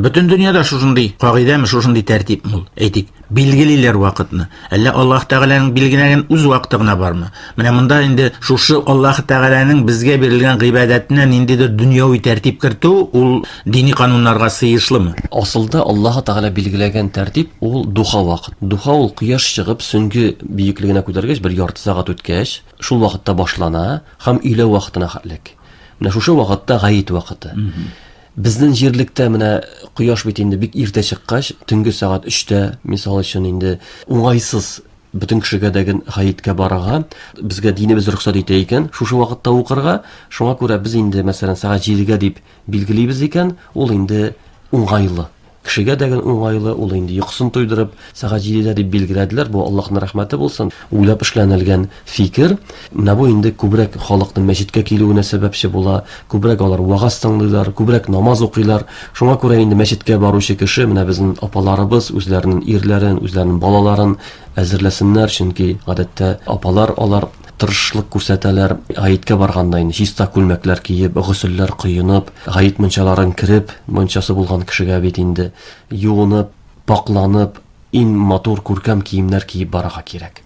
Бөтен дөньяда шушындый кагыйдәме, шушындый тәртипме ул? Әйтик, билгелиләр вакытны. Әллә Аллаһ Тәгаләнең билгеләгән үз вакыты гына бармы? Менә монда инде шушы Аллаһ Тәгаләнең безгә бирелгән гыйбадәтенә ниндидер дөньяви тәртип кертү, ул дини кануннарга сыешлымы? Асылда Аллаһ Тәгалә билгеләгән тәртип ул духа вакыт. Духа ул кояш чыгып, сөңге биеклегенә күтәргәч, бер ярты сәгать үткәч, шул вакытта башлана һәм өйлә вакытына хәтлек. Менә шушы вакытта гает вакыты. Безнең җирлектә менә кояш бит инде бик иртә чыккач, төнге сәгать өчтә, мисал өчен инде уңайсыз бөтен кешегә дә гаеткә барырга. Безгә динебез рөхсәт итә икән, шушы вакытта укырга. Шуңа күрә без инде, мәсәлән, сәгать җидегә дип билгелибез икән, ул инде уңайлы. Кешегә дә уңайлы, ул инде йокысын туйдырып, сәгать җидедә дип билгеләделәр, бу Аллаһның рәхмәте булсын, уйлап эшләнелгән фикер. Менә бу инде күбрәк халыкның мәчеткә килүенә сәбәпче була, күбрәк алар вәгазь тыңлыйлар, күбрәк намаз укыйлар. Шуңа күрә инде мәчеткә баручы кеше, менә безнең апаларыбыз үзләренең ирләрен, үзләренең балаларын әзерләсеннәр, чөнки гадәттә апалар алар тырышлык күрсәтәләр. Гаеткә барганда инде чиста күлмәкләр киеп, госелләр коенып, гает мунчаларын кереп, мунчасы булган кешегә бит инде юынып, пакъланып, иң матур күркәм киемнәр киеп барырга кирәк.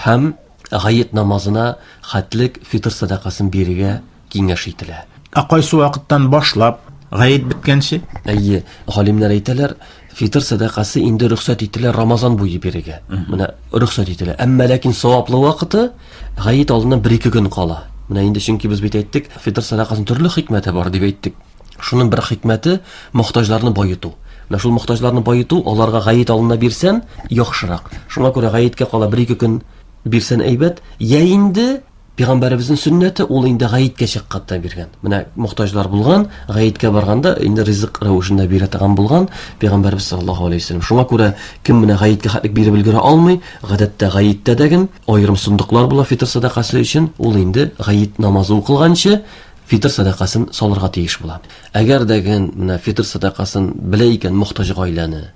Һәм гает намазына хәтлек фитыр сәдакасын бирергә киңәш ителә. Ә кайсы вакыттан башлап, гает беткәнче? Әйе, галимнәр әйтәләр, фитыр сәдакасы инде рөхсәт ителә Рамазан буе бирергә. Менә рөхсәт ителә. Әмма ләкин саваплы вакыты гает алдыннан бер-ике көн кала. Менә инде чөнки без бит әйттек, фитыр сәдакасының төрле хикмәте бар дип әйттек. Шуның бер хикмәте мохтаҗларны баету. Менә шул мохтаҗларны баету, аларга гает алдында бирсән, яхшырак. Шуңа күрә гаеткә кала бер-ике көн бирсән әйбәт. Я инде Пәйгамбәребезнең сөннәте ул инде гаеткә чыкканда биргән. Менә мохтаҗлар булган, гаеткә барганда инде ризык рәвешендә бирә торган булган Пәйгамбәребез саллаллаһу алейһи вәсәлләм. Шуңа күрә кем менә гаеткә хәтлек биреп өлгерә алмый, гадәттә гаеттә дә аерым сандыклар була фитр сәдакасы өчен, ул инде гает намазы укылганчы фитр сәдакасын салырга тиеш була. Әгәр дә менә фитр сәдакасын белә икән мохтаҗ гаиләне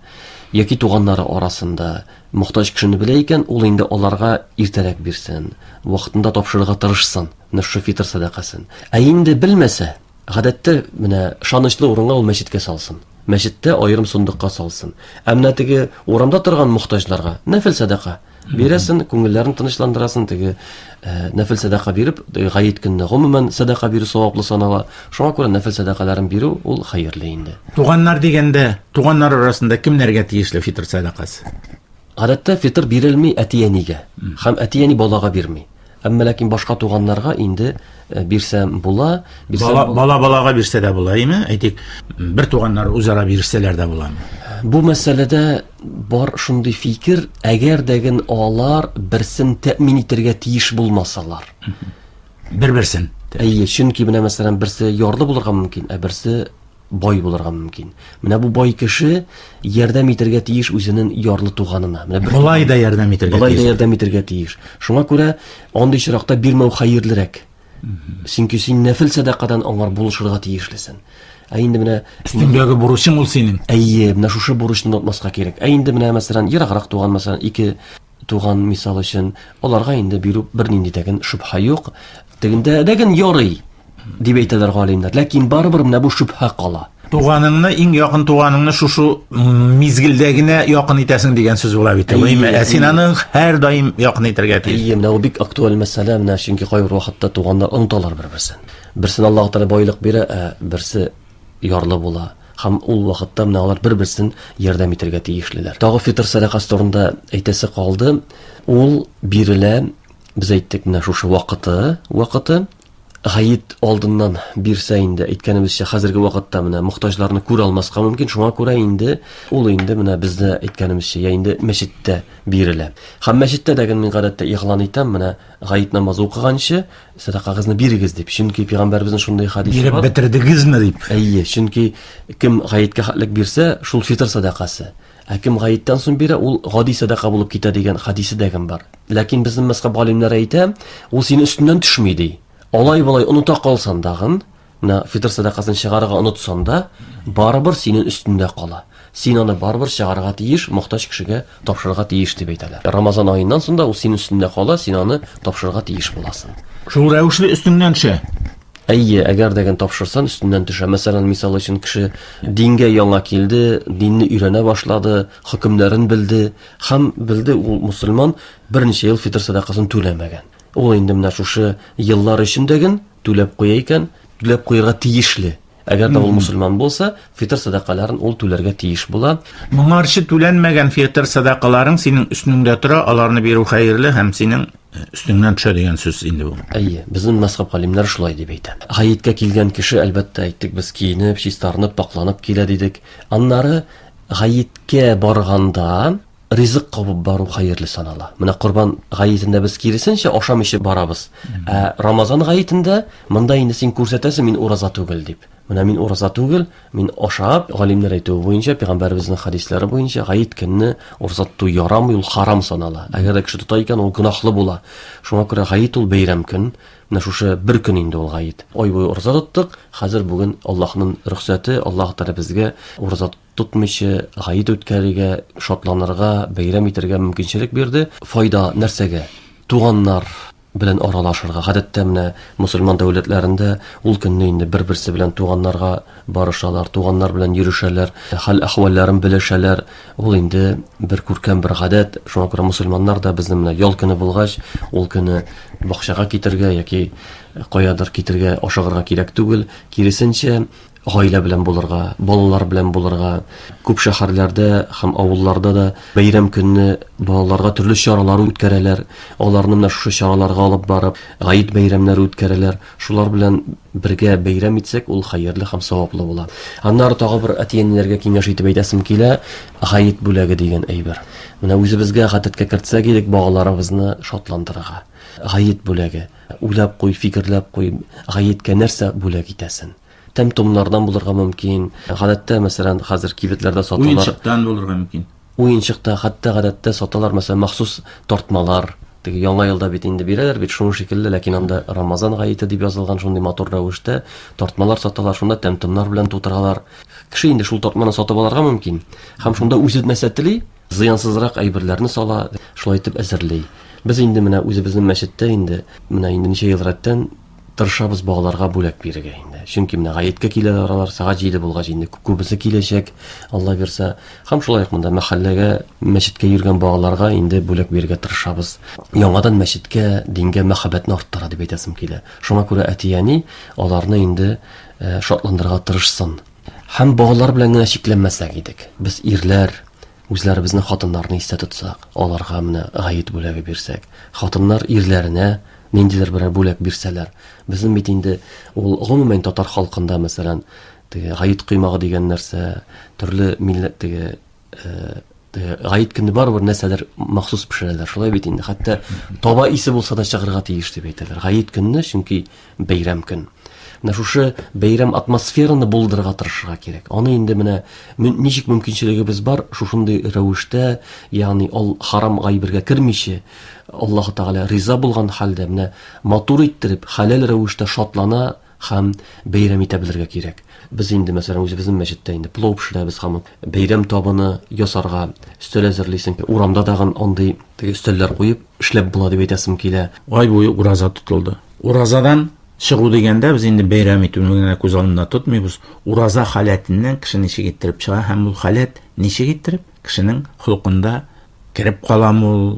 яки туганнары арасында Мохтаҗ кешене белә икән, ул инде аларга иртәрәк бирсен, вакытында тапшырырга тырышсын, менә шушы фитыр сәдакасын. Ә инде белмәсә, гадәттә, менә ышанычлы урынга ул мәчеткә салсын. Мәчеттә аерым сандыкка салсын. Ә менә теге урамда торган мохтаҗларга нәфел сәдака бирәсен, күңелләрен тынычландырасын, теге э, нәфел сәдака биреп, гает көнне гомумән сәдака бирү саваплы санала. Шуңа күрә нәфел сәдакаларын бирү ул хәерле инде. Туганнар дигәндә, туганнар арасында кемнәргә тиешле фитр сәдакасы? Гадәттә фитр бирелми әти-әнигә. Һәм әти-әни балага бирми. Әмма ләкин башка туганнарга инде э, бирсәм була. Бирсәм бала, бала балага бирсә дә була, име? Әйтик, бер туганнар үзара бирсәләр дә буламы? Бу мәсьәләдә бар шундый фикер, әгәр дәген алар берсен тәэмин итәргә тиеш булмасалар. Бер-берсен. Әйе, чөнки менә мәсәлән берсе ярлы булырга мөмкин, ә берсе бай булырга мөмкин. Менә бу бай кеше ярдәм итәргә тиеш үзенең ярлы туганына. Менә бер Болай да ярдәм итәргә тиеш. Болай да ярдәм итәргә тиеш. Шуңа күрә андый очракта бирмәү хәерлерәк. Чөнки син нәфел сәдакадан аңар булышырга тиешлесең. Ә инде менә өстеңдәге бурычың ул синең. Әйе, менә шушы бурычны онытмаска кирәк. Ә инде менә мәсәлән, ераграк туган, мәсәлән, ике туган мисал өчен, аларга инде бирү бернинди дәген шөбһә юк. Тегендә дәген ярый дип әйтәләр галимнәр. Ләкин барыбер менә бу шөбһә кала. Туганыңны, иң якын туганыңны шушы мизгелдә генә якын итәсең дигән сүз була бит. Әйе, ә син аны һәрдаим якын итәргә тиеш. Әйе, менә бу бик актуаль мәсьәлә, менә чөнки кайбер вакытта туганнар оныталар бер-берсен. Берсенә Аллаһ Тәгалә байлык бирә, ә берсе ярлы була. Һәм ул вакытта менә алар бер-берсен ярдәм итәргә тиешлеләр. Тагы фитыр сәдакасы турында әйтәсе калды. Ул бирелә, без әйттек, менә шушы вакыты, вакыты. Гает алдыннан бирсә инде, әйткәнебезчә, хәзерге вакытта менә мохтаҗларны күрә алмаска мөмкин. Шуңа күрә инде ул инде менә бездә әйткәнебезчә, я инде мәчеттә бирелә. Һәм мәчеттә дә мин гадәттә игълан итәм, менә гает намазы укыганчы сәдакагызны бирегез дип. Чөнки пәйгамбәребезнең шундый хадисе бар. Биреп бетердегезме дип. Әйе, чөнки кем гаеткә хәтлек бирсә, шул фитыр сәдакасы. Ә кем гаеттән соң бирә, ул гади сәдака булып китә дигән хадисе дә бар. Ләкин безнең мәзхәб галимнәре әйтә, ул синең өстеннән төшми ди. Алай-болай оныта калсаң дагын, менә фитыр сәдакасын чыгарырга онытсаң да, барыбер синең өстендә кала. Син аны барыбер чыгарырга тиеш, мохтаҗ кешегә тапшырырга тиеш дип әйтәләр. Рамазан аеннан соң да ул синең өстендә кала, син аны тапшырырга тиеш буласың. Шул рәвешле өстеңнән төшә. Әйе, әгәр дә тапшырсан, өстеннән төшә. Мәсәлән, мисал өчен кеше дингә яңа килде, динне өйрәнә башлады, хөкемнәрен белде һәм белде ул мусульман берничә ел фитр сәдакасын түләмәгән. Ул инде менә шушы еллар эчендәген түләп куя икән, түләп куярга тиешле. Әгәр дә ул мусульман булса, фитр сәдакаларын ул түләргә тиеш була. Моңарчы түләнмәгән фитр сәдакаларың синең өстеңдә тора, аларны бирү хәерле һәм синең өстеңнән төшә дигән сүз инде бу. Әйе, безнең мәзхәб галимнәре шулай дип әйтә. Гаеткә килгән кеше, әлбәттә, әйттек, без киенеп, чистарынып, пакъланып килә дидек. Аннары гаеткә барганда ризык кабып бару хәерле санала. Менә Корбан гаетендә без киресенчә ашамыйча барабыз. Ә Рамазан гаетендә монда инде син күрсәтәсең, мин ураза түгел дип. Менә мин ураза түгел, мин ашап, галимнәр әйтүе буенча, пәйгамбәребезнең хәдисләре буенча, гает көнне ураза тоту ярамый, ул харам санала. Әгәр дә кеше тота икән, ул гөнаһлы була. Шуңа күрә гает ул бәйрәм көн. Менә шушы бер көн инде ул гает. Ай буе ураза тоттык, хәзер бүген Аллаһның рөхсәте, Аллаһ Тәгалә безгә ураза тотмыйча гает үткәрергә, шатланырга, бәйрәм итәргә мөмкинчелек бирде. Файда нәрсәгә? Туганнар белән аралашырга. Гадәттә менә мусульман дәүләтләрендә ул көнне инде бер-берсе белән туганнарга барышалар, туганнар белән йөрешәләр, хәл-әхвәлләрен белешәләр. Ул инде бер күркәм бер гадәт. Шуңа күрә мусульманнар да безнең менә ял көне булгач, ул көне бакчага китергә яки каядыр китергә ашыгырга кирәк түгел. Киресенчә, гаилә белән булырга, балалар белән булырга. Күп шәһәрләрдә һәм авылларда да бәйрәм көнне балаларга төрле чаралар үткәрәләр. Аларны менә шушы чараларга алып барып, гает бәйрәмнәре үткәрәләр. Шулар белән бергә бәйрәм итсәк, ул хәерле һәм саваплы була. Аннары тагы бер әти-әниләргә киңәш итеп әйтәсем килә, гает бүләге дигән әйбер. Менә үзебезгә гадәткә кертсәк идек балаларыбызны шатландырырга. Гает бүләге. Уйлап куй, фикерләп куй, гаеткә нәрсә бүләк итәсен. Тәм-томнардан булырга мөмкин. Гадәттә, мәсәлән, хәзер кибетләрдә саталар. Уенчыктан булырга мөмкин. Уенчыкта, хәтта гадәттә саталар, мәсәлән, махсус тартмалар. Теге Яңа елда бит инде бирәләр бит шуның шикелле, ләкин анда Рамазан гаете дип язылган шундый матур рәвештә тартмалар саталар, шунда тәм-томнар белән тутыралар. Кеше инде шул тартманы сатып алырга мөмкин. Һәм шунда үзе нәрсә тели, Зыянсызрак әйберләрне сала, шулай итеп әзерли. Без инде менә үзебезнең мәчеттә инде, менә инде ничә ел рәттән тырышабыз балаларга бүләк бирергә инде. Чөнки менә гаеткә киләләр алар, сәгать 7 булгач инде күбесе киләчәк, Алла бирсә. Һәм шулай ук монда мәхәлләгә, мәчеткә йөргән балаларга инде бүләк бирергә тырышабыз. Яңадан мәчеткә, дингә мәхәббәтне арттыра дип әйтәсем килә. Шуңа күрә әти-әни аларны инде э, шатландырырга тырышсын. Һәм балалар белән генә чикләнмәсәк идек. Без ирләр, үзләребезнең хатыннарны истә тотсак, аларга менә гает бүләге бирсәк, хатыннар ирләренә ниндидер берәр бүләк бирсәләр. Безнең бит инде ул гомумән татар халкында, мәсәлән, теге гает коймагы дигән нәрсә, төрле милләт теге э, Гает көне барыбер нәрсәдер махсус пешерәләр. Шулай бит инде. Хәтта таба исе булса да чыгарга тиеш дип әйтәләр. Гает көнне, чөнки бәйрәм көн. Менә шушы бәйрәм атмосфераны булдырырга тырышырга кирәк. Аны инде менә ничек мөмкинчелегебез бар, шушындый рәвештә, ягъни ал харам гайбергә кермичә, Аллаһ Тәгалә риза булган хәлдә менә матур иттереп, хәләл рәвештә шатлана һәм бәйрәм итә белергә кирәк. Без инде, мәсәлән, үзебезнең мәчеттә инде плов пешерәбез һәм бәйрәм табыны ясарга өстәл әзерлисең. Урамда тагын андый теге өстәлләр куеп эшләп була дип әйтәсем килә. Ай буе ураза тотылды. Уразадан чыгу дигәндә без инде бәйрәм итүне генә күз алдында тотмыйбыз. Ураза халәтеннән кеше ничек иттереп чыга һәм ул халәт ничек иттереп кешенең холкында кереп каламы ул,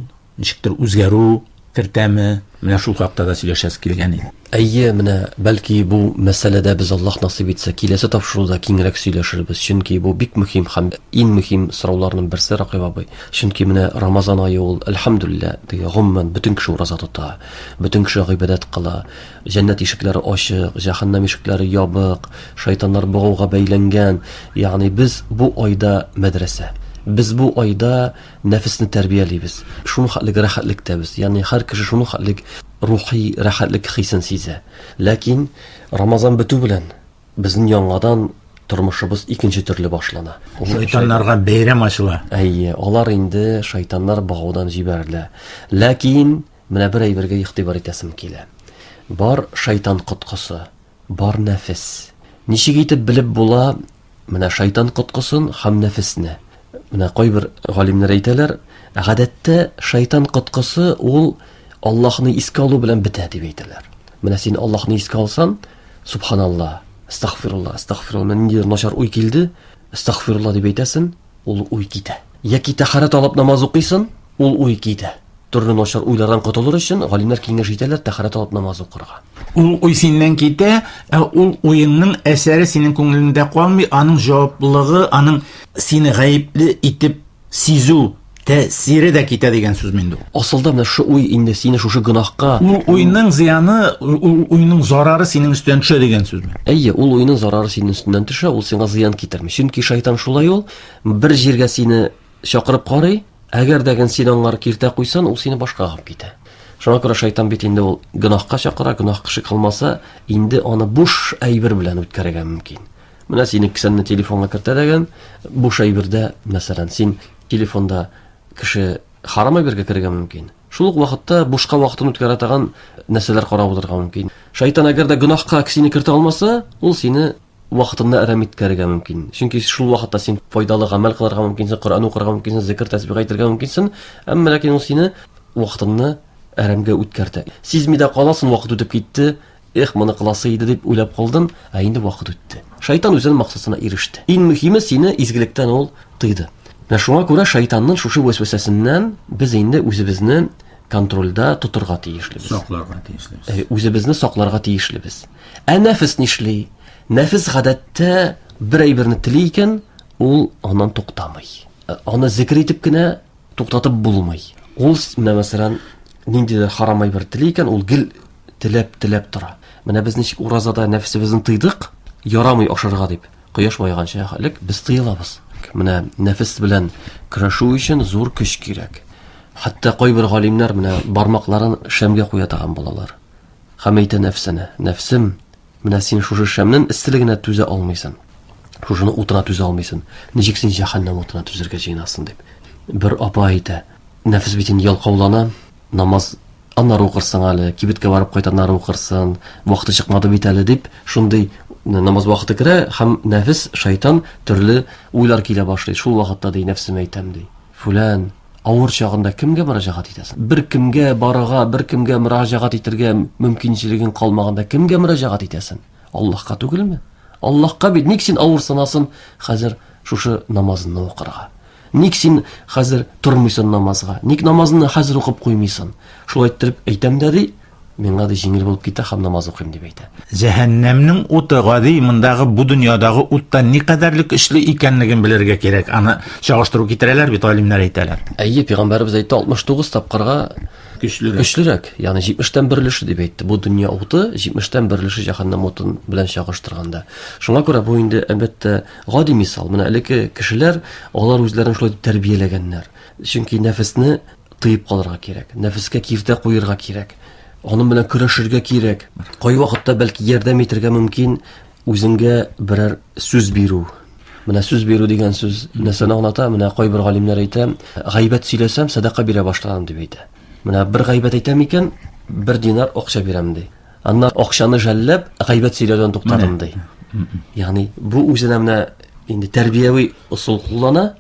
Ничектер үзгәрү кертәме? Менә шул хакта да сөйләшәсе килгән иде. Әйе, менә бәлки бу мәсьәләдә без Аллаһ насыйп итсә киләсе тапшыруда киңрәк сөйләшербез. Чөнки бу бик мөһим һәм иң мөһим сорауларның берсе, Ракыйп абый. Чөнки менә Рамазан ае ул, әлхәмдүлилләһ, теге гомумән бөтен кеше ураза тота, бөтен кеше гыйбадәт кыла. Җәннәт ишекләре ачык, җәһәннәм ишекләре ябык, шайтаннар богауга бәйләнгән. Ягъни без бу айда мәдрәсә. Без бу айда Нәфесне тәрбиялибез. Шуның хәтлек рәхәтлектә без. Ягъни һәр кеше шуның хәтлек рухи рәхәтлек хисен сизә. Ләкин Рамазан бетү белән безнең яңадан тормышыбыз икенче төрле башлана. Шайтаннарга бәйрәм ачыла. Әйе, алар инде шайтаннар богаудан җибәрелә. Ләкин менә бер әйбергә игътибар итәсем килә. Бар шайтан коткысы, бар нәфес. Ничек итеп белеп була Менә шайтан коткысын һәм нәфесне. Менә кайбер галимнәр әйтәләр, гадәттә шайтан коткысы ул Аллаһны искә алу белән бетә дип әйтәләр. Менә син Аллаһны искә алсан, Субханалла, әстәгъфирулла, әстәгъфирулла, менә ниндидер начар уй килде, әстәгъфирулла дип әйтәсен, ул уй китә. Яки тәһарәт алып намаз укыйсын, ул уй китә. Төрле начар уйлардан котылыр өчен галимнәр киңәш итәләр тәһарәт алып намаз укырга. Ул уй синнән китә, ә ул уеңның әсәре синең күңелеңдә калмый, аның җаваплылыгы, аның сине гаепле итеп сизү тәэсире дә китә дигән сүз инде ул. Асылда менә шушы уй инде сине шушы гөнаһка Ул уйның зыяны, ул уйның зарары синең өстән төшә дигән сүзме? Әйе, ул уйның зарары синең өстеннән төшә, ул сиңа зыян китерми. Чөнки шайтан шулай ул, бер җиргә сине чакырып карый, әгәр дә син аңар киртә куйсан, ул сине башкага алып китә. Шуңа күрә шайтан бит инде ул гөнаһка чакыра, гөнаһ кеше кылмаса, инде аны буш әйбер белән үткәрергә мөмкин. Менә синең кесәңне телефонга кертә дәгән, буш әйбердә, мәсәлән, син телефонда кеше харам әйбергә керергә мөмкин. Шул ук вакытта бушка вакытын үткәрә торган нәрсәләр карап утырырга мөмкин. Шайтан әгәр дә гөнаһка сине кертә алмаса, ул сине вакытында әрәм иткәрергә мөмкин. Чөнки шул вакытта син файдалы гамәл кылырга мөмкинсең, Коръән укырга мөмкинсең, зикер тәсбих әйтергә мөмкинсең, әмма ләкин ул сине вакытыңны әрәмгә үткәртә. Сизми дә каласың, вакыт үтеп китте, Эх, моны кыласы иде дип уйлап калдым, ә инде вакыт үтте. Шайтан үзенең максатына иреште. Иң мөһиме сине изгелектән ул тыйды. Менә шуңа күрә шайтанның шушы вәсвәсәсеннән без инде үзебезне контрольдә тотырга тиешлебез. Сакларга тиешлебез. Э, үзебезне сакларга тиешлебез. Ә нәфес нишли? Нәфес гадәттә бер әйберне тели икән, ул аннан туктамый. Э, аны зикер итеп кенә туктатып булмый. Ул менә мәсәлән, ниндидер харам әйбер тели икән, ул гел теләп-теләп тора. Менә без ничек уразада нәфесебезне тыйдык, ярамый ашарга дип, кояш баеганча элек без тыелабыз. Менә нәфес белән көрәшү өчен зур көч кирәк. Хәтта кайбер галимнәр менә бармакларын шәмгә куя торган булалар. Һәм әйтә нәфсенә, нәфсем, менә син шушы шәмнең эсселегенә түзә алмыйсың. Шушыны утына түзә алмыйсың. Ничек син җәһәннәм утына түзәргә җыенасың дип. Бер апа әйтә, нәфес бит инде ялкаулана, намаз аннары укырсың әле, кибеткә барып кайт, аннары укырсың, вакыты чыкмады бит әле дип, шундый намаз вакыты керә һәм нәфес, шайтан төрле уйлар килә башлый. Шул вакытта ди, нәфсемә әйтәм ди. Фүлән, авыр чагында кемгә мөрәҗәгать итәсең? Бер кемгә барырга, бер кемгә мөрәҗәгать итергә мөмкинчелегең калмаганда кемгә мөрәҗәгать итәсең? Аллаһка түгелме? Аллаһка бит ник син авырсынасың хәзер шушы намазыңны укырга? Ник син хәзер тормыйсың намазга? Ник намазыңны хәзер укып куймыйсың? Шулай иттереп әйтәм дә ди, миңа ди җиңел булып китә һәм намаз укыйм дип әйтә. Җәһәннәмнең уты гади мондагы бу дөньядагы уттан никадәрле көчле икәнлеген белергә кирәк. Аны чагыштыру китерәләр бит, галимнәр әйтәләр. Әйе, пәйгамбәребез әйтте, 69 тапкырга Көчлерәк. Көчлерәк, ягъни 70-тән бер өлеше дип әйтте. Бу дөнья уты 70-тән бер өлеше җәһәннәм утын белән чагыштырганда. Шуңа күрә бу инде, әлбәттә, гади мисал. Менә элекке кешеләр, алар үзләрен шулай итеп тәрбияләгәннәр. Чөнки нәфесне тыеп калырга кирәк, нәфескә киртә куерга кирәк, аның белән көрәшергә кирәк. Кайвакытта бәлки ярдәм итергә мөмкин үзеңгә берәр сүз бирү. Менә сүз бирү дигән сүз нәрсәне аңлата? Менә кайбер галимнәр әйтә, гайбәт сөйләсәм, сәдака бирә башладым дип әйтә. Менә бер гайбәт әйтәм икән, бер динар акча бирәм ди. Аннан акчаны жәлләп, гайбәт сөйләүдән туктадым ди. Ягъни бу үзенә менә инде тәрбияви ысул куллана,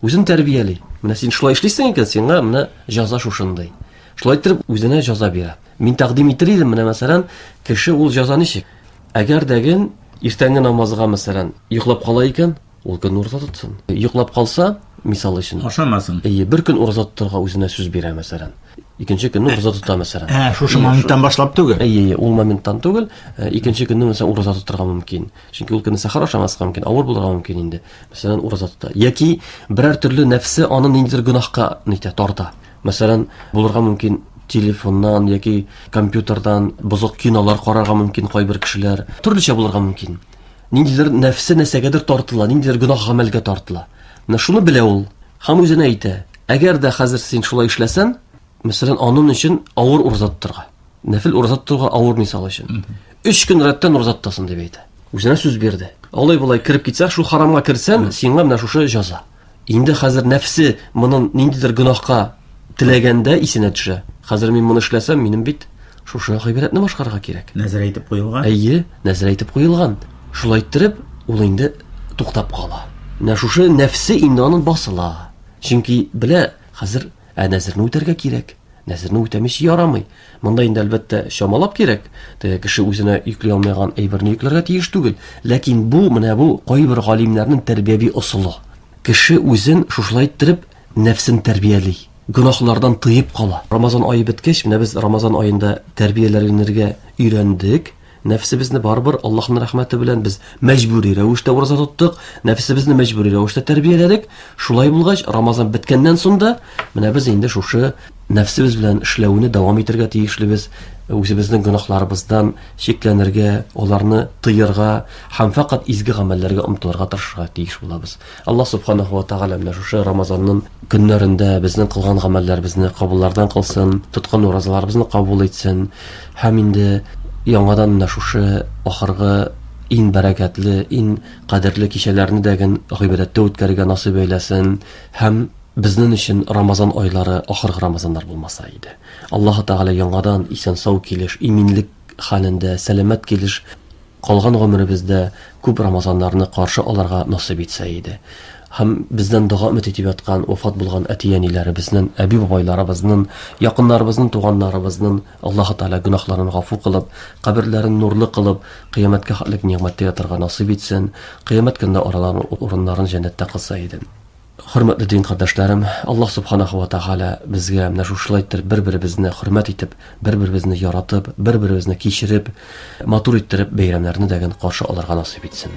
үзен тәрбияли. Менә син шулай эшлисең икән, сиңа менә җәза шушындый. Шулай иттереп үзенә җәза бирә. Мин тәкъдим итер идем, менә мәсәлән, кеше ул җәза ничек? Әгәр дәген иртәнге намазга, мәсәлән, йоклап кала икән, ул көн ураза тотсын. Йоклап калса, мисал өчен. Ашамасын. Әйе, бер көн ураза тотарга үзенә сүз бирә, мәсәлән. Икенче көнне ураза тота, мәсәлән. Ә, шушы моменттан башлап түгел. Әйе, әйе, ул моменттан түгел. Э, икенче көнне, мәсәлән, ураза тотарга мөмкин. Чөнки ул көнне сәхәр ашамаска мөмкин, авыр булырга мөмкин инде. Мәсәлән, ураза тота. Яки берәр төрле нәфсе аны ниндидер гөнаһка нитә, тарта. Мәсәлән, булырга мөмкин телефоннан яки компьютердан бозык кинолар карарга мөмкин кайбер кешеләр. Төрлечә булырга мөмкин. Ниндидер нәфсе нәрсәгәдер тартыла, ниндидер гөнаһ гамәлгә тартыла. Менә шуны белә ул һәм үзенә әйтә. Әгәр дә хәзер син шулай эшләсәң, мәсәлән, аның өчен авыр ураза тотарга. Нәфил ураза тотуга авыр мисал өчен. Өч көн рәттән ураза тотасың дип әйтә. Үзенә сүз бирде. Алай-болай кереп китсәң, шул харамга керсәң, сиңа менә шушы җәза. Инде хәзер нәфсе моның ниндидер гөнаһка теләгәндә исенә төшә. Хәзер мин моны эшләсәм, минем бит шушы гыйбадәтне башкарырга кирәк. Нәзер әйтеп куелган. Әйе, нәзер әйтеп куелган. Шулай иттереп, ул инде туктап кала. Менә шушы нәфсе инде аның басыла. Чөнки белә, хәзер ә нәзерне үтәргә кирәк. Нәзерне үтәмичә ярамый. Монда инде, әлбәттә, чамалап кирәк. Теге кеше үзенә йөкли алмаган әйберне йөкләргә тиеш түгел. Ләкин бу, менә бу кайбер галимнәрнең тәрбияви ысулы. Кеше үзен шушылай иттереп нәфсен тәрбияли, гөнаһлардан тыеп кала. Рамазан ае беткәч, менә без Рамазан аенда тәрбияләнергә өйрәндек. Нәфсебезне барыбер Аллаһның рәхмәте белән без мәҗбүри рәвештә ураза тоттык, нәфсебезне мәҗбүри рәвештә тәрбияләдек. Шулай булгач, Рамазан беткәннән соң да менә без инде шушы нәфсебез белән эшләүне дәвам итәргә тиешлебез, үзебезнең гөнаһларыбыздан чикләнергә, аларны тыерга һәм фәкать изге гамәлләргә омтылырга тырышырга тиеш булабыз. Аллаһ Субханаһу ва Тәгалә менә шушы Рамазанның көннәрендә безнең кылган гамәлләребезне кабуллардан кылсын, тоткан уразаларыбызны кабул итсен һәм инде яңадан менә шушы ахыргы иң бәрәкәтле, иң кадерле кичәләрне дә ген гыйбадәттә үткәрергә насыйп әйләсен һәм безнең өчен Рамазан айлары ахыргы Рамазаннар булмаса иде. Аллаһы Тәгалә яңадан исән-сау килеш, иминлек хәлендә, сәламәт килеш калган гомеребездә күп Рамазаннарны каршы алырга насыйп итсә иде. Һәм бездән дога өмет итеп яткан вафат булган әти-әниләребезнең, әби-бабайларыбызның, якыннарыбызның, туганнарыбызның Аллаһы Тәгалә гөнаһларын гафу кылып, каберләрен нурлы кылып, кыямәткә хәтлек нигъмәттә ятарга насыйп итсен, кыямәт көнендә араларын урыннарын җәннәттә кылса иде. Хөрмәтле дин кардәшләрем, Аллаһ Субханаһу ва Тәгалә безгә менә шушылай иттереп бер-беребезне хөрмәт итеп, бер-беребезне яратып, бер-беребезне кичереп, матур иттереп бәйрәмнәрне дә ген каршы алырга насыйп итсен.